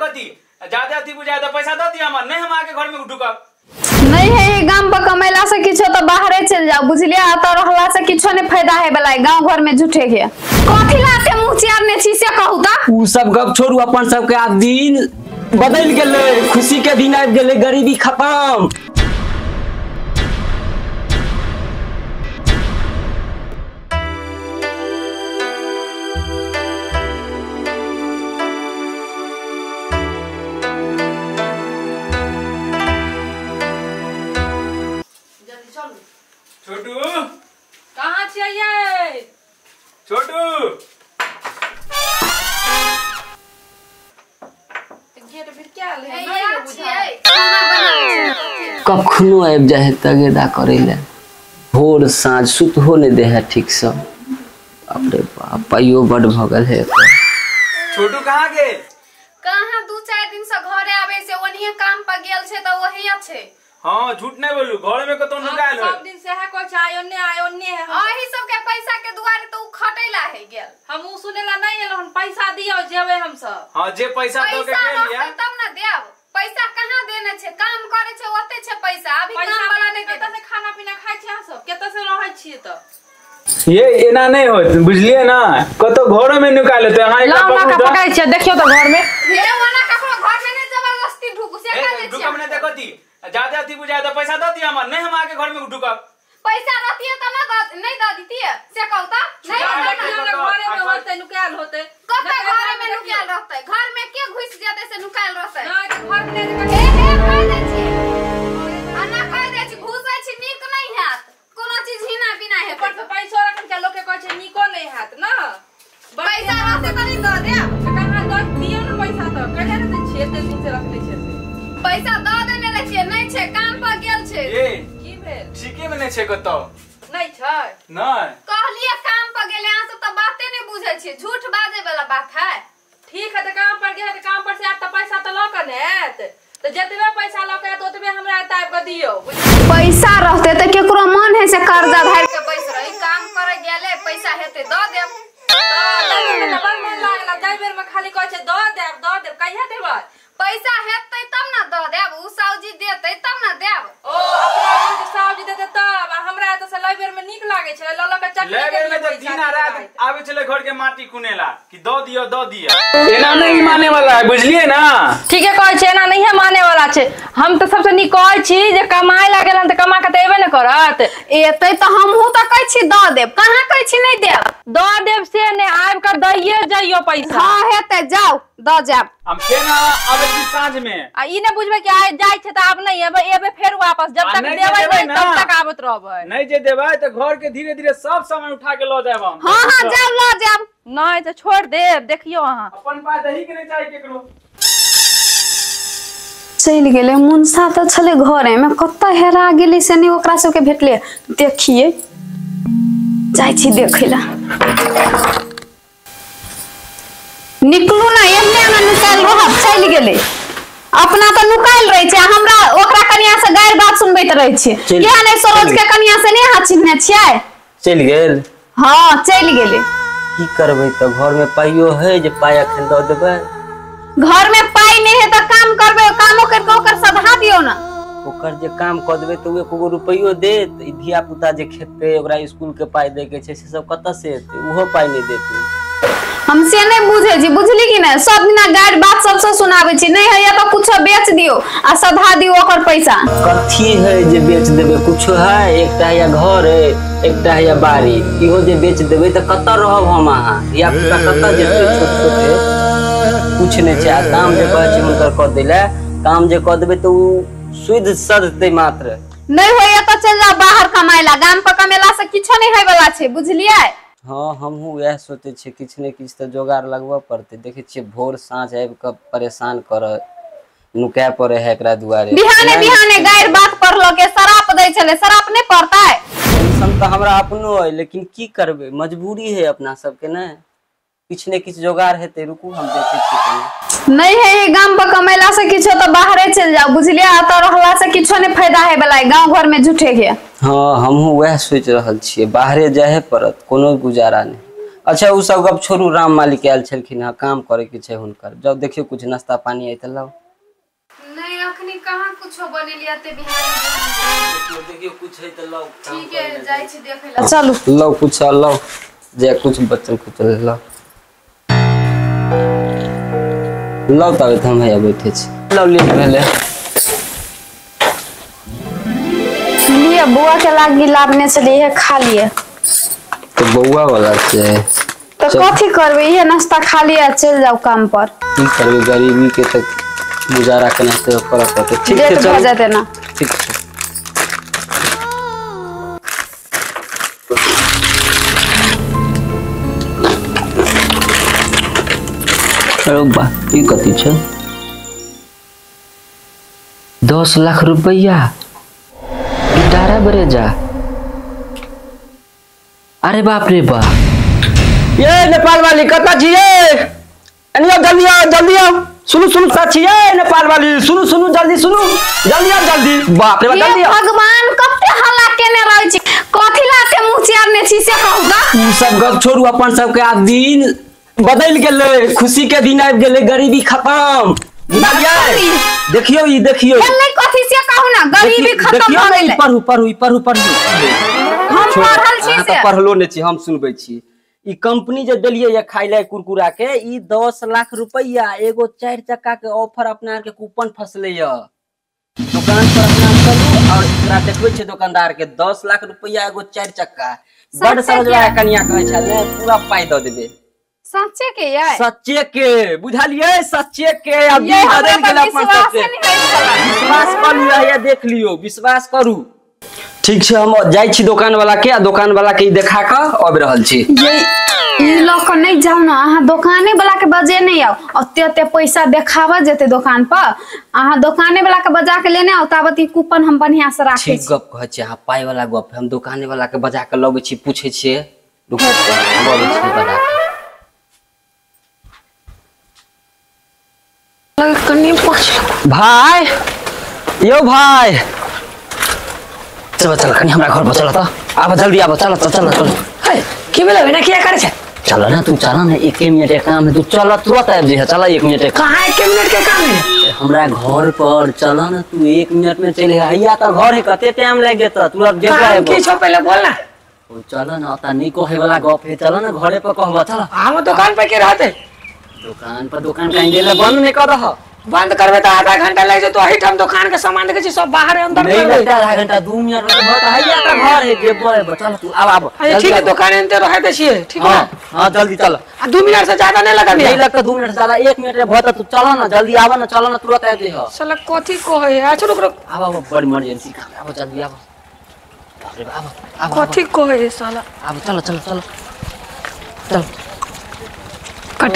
देखती ज्यादा अथी बुझाय त पैसा the दिया हमर, नहीं हम आके घर में ढुकब। नहीं है गाम पर कमेला से किछो तो बाहरे चल जाओ बुझलिए। अत रहला से किछो नहीं फायदा है वाला गांव घर में झूठे के। कथी लाते मुंह चियारने छी से कहू त? उ सब गप छोड़ू, अपन सब के आब दिन बदल गेलै, खुशी के दिन आबि गेलै, गरीबी खत्म। छोटू कहाँ छियै? छोटू गेट फिर क्या ले कखनो आबि जाइ है तगेदा करे ले, भोर साँझ सुतहो नहीं दे है ठीक से। बाप रे बाप, पाइयो बड भऽ गेल है। छोटू कहाँ गेल? कहाँ 2-4 दिन से घरे आवे से ओनिये काम पर गेल छै त वही छै। हां झूठ नहीं बोलू, घर में कतौ नुकायल हो। सब दिन से है कोई आयो ने आयो ने है। अही सब के पैसा के दुआरे तो उ खटैला है गेल। हम उ सुनेला नहीं एलो हन, पैसा दियो जेबै हम सब। हां जे पैसा दो के गेल तब ना देब। पैसा कहां देने छै? काम करे छै ओते छै पैसा, अभी काम वाला नहीं कत से खाना पीना खाय छी अहाँ सब, कत से रहै छी त? ये एना नहीं होत बुझलिए ना, कतौ घर में नुकायल त अहाँ एकरा पकड़ू त पकड़ै छी देखियो त घर में। हे ओना ककरो घर में नहीं जबरदस्ती ढुकू से का जे ढुकब नहीं देखती ज्यादा अथी बुझाय त पैसा the दिया हमर, नहीं हम आके घर में ढुकब। पैसा रहतिए त ना नहीं the दितिए से कहू त? नहीं घरे में होतै नुकायल होतै। कत घरे में नुकायल रहतै? घर में के घुस जेतै से नुकायल रहतै? नहीं त घर में नहीं हे हे कह दै छी आ ना कह दै छी, घुसै छी नीक नहीं हैत कोनो चीज हिना बिना हेतै। पर से पैसो रखन के लोक के कहै छै नीको नहीं हैत ना। पैसा रहतै त नहीं the देब। कहां the दियौ ना पैसा त कहिया ने दै छियै, एते दिन से रखने छियै पैसा the देने रहे छियै। नहीं छै काम पर गेल छै। ए की भेल? ठीके में नहीं छै कतौ? नहीं छै। नहीं कहलिए काम पर गेले, अहाँ सब त बाते नहीं बुझै छियै, झूठ बाजे वाला बात है। ठीक है त काम पर गेल त काम पर से आब त पैसा त ल के ने आयत, त जतबे पैसा ल के आयत ओतबे हमरा एत आबि के दियौ। पैसा रहते त केकरो मन है से कर्जा धार के बैस रही, काम करे गेले पैसा हेते the देब। त बड़ मन लागल जाय बेर में खाली कहै छै the देब the देब, कहिया देबै? पैसा हेतै तब ना the देब, उ साउजी देतै तब ना देब। ओ अपना जे साउजी देतै तब, आ हमरा एत से लय बेर में नीक लागै छै ल ल के चटनी लय बेर में त दिन आ रात आबै छलै घर के माटी कुनेला कि the दियो the दियो। एना नहीं माने वाला है बुझलिए ना। ठीके कहै छै, एना नहीं माने वाला छै। हम त सबसे नीक कहै छी जे कमाय लागल हन त कमा के त एबे ने करत। एतै त हमहु त कहै छी the देब, कहां कहै छी नहीं देब? The देब से ने आबि के दैये जइयो पैसा। हां हेतै जाउ the जाब। हम फेर आबै छी साँझ में। आ ई ने बुझबै कि आइ जाय छै त आब नहीं एबै, एबै फेर वापस, जब तक देबै नहीं तब तक आबत रहबै। नहीं जे देबै त घर के धीरे धीरे सब सामान उठा के ल जायब हम। हां हां जाउ ल जाब। नहीं त छोड़ देब, देखियो अहाँ अपन पाय दही के नहीं चाही केकरो। चलि गेलै मुनसा त छलै घरे में, कत हेरा गेलै से नहीं ओकरा सबके भेटले। देखिए जाइ छी देखै ला। निकलू ना, एहने एना नुकायल रहब। चलि गेलै अपना त नुकायल रहै छै, हमरा ओकरा कनिया से गारि बात सुनबैत रहै छै। किया नहीं सरोज के कनिया से नहीं अहाँ चिन्हने छियै? चलि गेल। हां चलि गेलै। की करबै त घर में पाइयो है जे पाइ अखन the देबै? घर में पाइ नहीं है त काम करबै, कामो करके ओकर सधा दियौ ना। ओकर जे काम क देबै त उ एको रुपैयो देत? ई धिया पुता जे खेतै ओकरा स्कूल के पाइ दै के छै से सब कत से एतै? उहो पाइ नहीं देतै। हम से नहीं बुझे छी बुझली कि नहीं? सब दिना गारि बात सबसे सुनाबै छी। नहीं है त कुछो बेच दियो आ सधा दियो ओकर पैसा। कथी है जे बेच देबै? कुछो है, एकटा है घर है, एकटा है बाड़ी, इहो जे बेच देबै त कत रहब हम अहाँ? धिया पुता कत जेतै? छोट छोट है, कुछ नहीं छै। आ काम जे कहै छै हुनकर क दैले, काम जे क देबै त उ सुध सधतै मात्र। नहीं होइए त चलि जाउ बाहर कमाइला, गाम पर कमेला से किछो नहीं होय वाला छै बुझलियै? हाँ हमहूँ वएह सोचै छियै, किछु ने किछु तऽ जोगाड़ लगबऽ पड़तै। देखै छियै भोर साँझ आबि कऽ परेशान करऽ नुकाय पड़े है एकरा दुआरे। बिहाने बिहाने गारि बात पढ़लो के शराप दै छलै, शराप नहीं पड़तै? टेंशन तऽ हमरा अपनो है, लेकिन की करबै, मजबूरी है अपना सबके ने। किछु ने किछु जोगाड़ हेतै, रुकू हम देखै छियै। नहीं है गाम पर कमेला से किछो तो बाहरे चलि जाउ बुझलिए। अत रहला से किछो नहीं फायदा है वाला गांव घर में झूठे के। हाँ हमहूँ वएह सोचि रहल छियै, बाहरे जाहे पड़त, कोनो गुजारा नहीं। अच्छा उ सब गप छोड़ू, राम मालिक आयल छलखिन हँ, काम करे के छै हुनकर। जाउ देखियौ कुछ नाश्ता पानी आइ त लाउ। नहीं अखनी कहाँ कुछो बनेलिया ते बिहार। देखियौ कुछ है त लाउ। ठीक है जाइ छी देखै ला। चलू लाउ कुछ लाउ, जे कुछ बच्चन कुछ लाउ लाउ। तब हम हैया बैठे छी। लाउ लेट भेलै। लिअ बौआ के लागी लाबने छलियै, इहे खा लिअ। तो बौआ वाला छै तो कथी करबै, इहे नाश्ता खा लिअ चलि जाउ काम पर। की करबै, गरीबी के तऽ गुजारा केनाहिते करऽ पड़तै। ठीक छै चलू, जेतै ना। ठीक छै। अरे बा ई कथी छै? 10 लाख रुपया गिटारा बरेजा। अरे बाप रे बाप। ये नेपाल वाली कतऽ छियै? अनियो जल्दी आओ, जल्दी आओ। सुनू सुनू कतऽ छियै नेपाल वाली? सुनू सुनू जल्दी सुनू, जल्दी आओ जल्दी। बाप रे बाप जल्दी आओ। भगवान कते हल्ला केने रहै छी, कथी लाते मुँह चियारने छी से कहू त। उ सब गप छोड़ू, अपन सबके आब दिन बदलि गेलै, खुशी के दिन आबि गेलै, गरीबी खत्म। बुझलियै? देखियौ ई देखियौ गेलै कथी से कहू ना, गरीबी खत्म भ गेलै। पढ़ू पढ़ू पढ़ू पढ़ू। हम पढ़ल छी से पढ़लो नहि छी, हम सुनबै छी। ई कंपनी जे देलियै ये खाइ ले कुरकुरा के, ई 10 लाख रुपया एगो 4 चक्का के ऑफर अपना के कूपन फसले ये। दुकान पर अपना चलू और एकरा देखबै छै दुकानदार के 10 लाख रुपया एगो 4 चक्का। बड़ समझवा कनिया कहै छलै पूरा पाइ दऽ देबै। सच्चे के यार, सच्चे के बुझलियै, सच्चे के। अब दिन बदलि गेल अपन सबके। विश्वास कर लिअ, या देख लियौ, विश्वास करू। ठीक छै, हम जाइ छी दोकान वाला के आ दोकान वाला के देखा कऽ आबि रहल छी। ये ई लऽ कऽ नहि जाउ ने अहाँ, दोकाने वाला के बजे नहि आउ। ओते ओते पैसा देखाबऽ जेतै दोकान पर, अहाँ दोकाने वाला के बजा के लेने आउ, ताबत ई कूपन हम बढ़िया से राखै छी। ठीक गप कहै छी अहाँ, पाइ वाला गप। हम दोकाने वाला के बजा कऽ लबै छी, पूछै छियै। रुकू अबै छी बजा कऽ। भाई यो भाई चलो चलो कनी हमरा घर पर चलो त, आब जल्दी आब, चलो चलो चलो चलो। हे की भेलै एना किया करै छै? चलो ना तू, चलो ना 1 मिनट के काम है, तू चल तुरंत आबि जइहे। चल 1 मिनट। कहाँ 1 मिनट के काम है? हमरा घर पर चल ना तू, 1 मिनट में चलि हैया त घर है, कते टाइम लागि जेतऽ तुरंत जेबे। की छौ पहिले बोल ना। ओ चल ना, ओता नहीं कहे वाला गप है, चल ना घरे पर कहबो। चल हम दुकान पर के रहते? दुकान पर दुकान कहीं गेले बंद नहीं कर रहा। बंद करबे त आधा घंटा लागि जेतो। एहिठाम दुकान के सामान देखै छी सब बाहर अंदर नहीं लगता आधा घंटा, 2 मिनट में बहुत हैया त घर है जेबो। चल तू आब आब। अरे ठीक है, दुकान अंदर रह दे छी। ठीक है हां जल्दी चल। आ 2 मिनट से ज्यादा नहीं लगत। नहीं लगता 2 मिनट से ज्यादा, 1 मिनट में बहुत। तू चल ना जल्दी आब ना, चल ना तुरंत आबि जइह। साला कथी कहै है? अच्छा रुक रुक, आब आब, बड़ इमरजेंसी काम, आब जल्दी आब। अरे आब आब, कथी कहै है साला? आब चल चल चल चल। कट।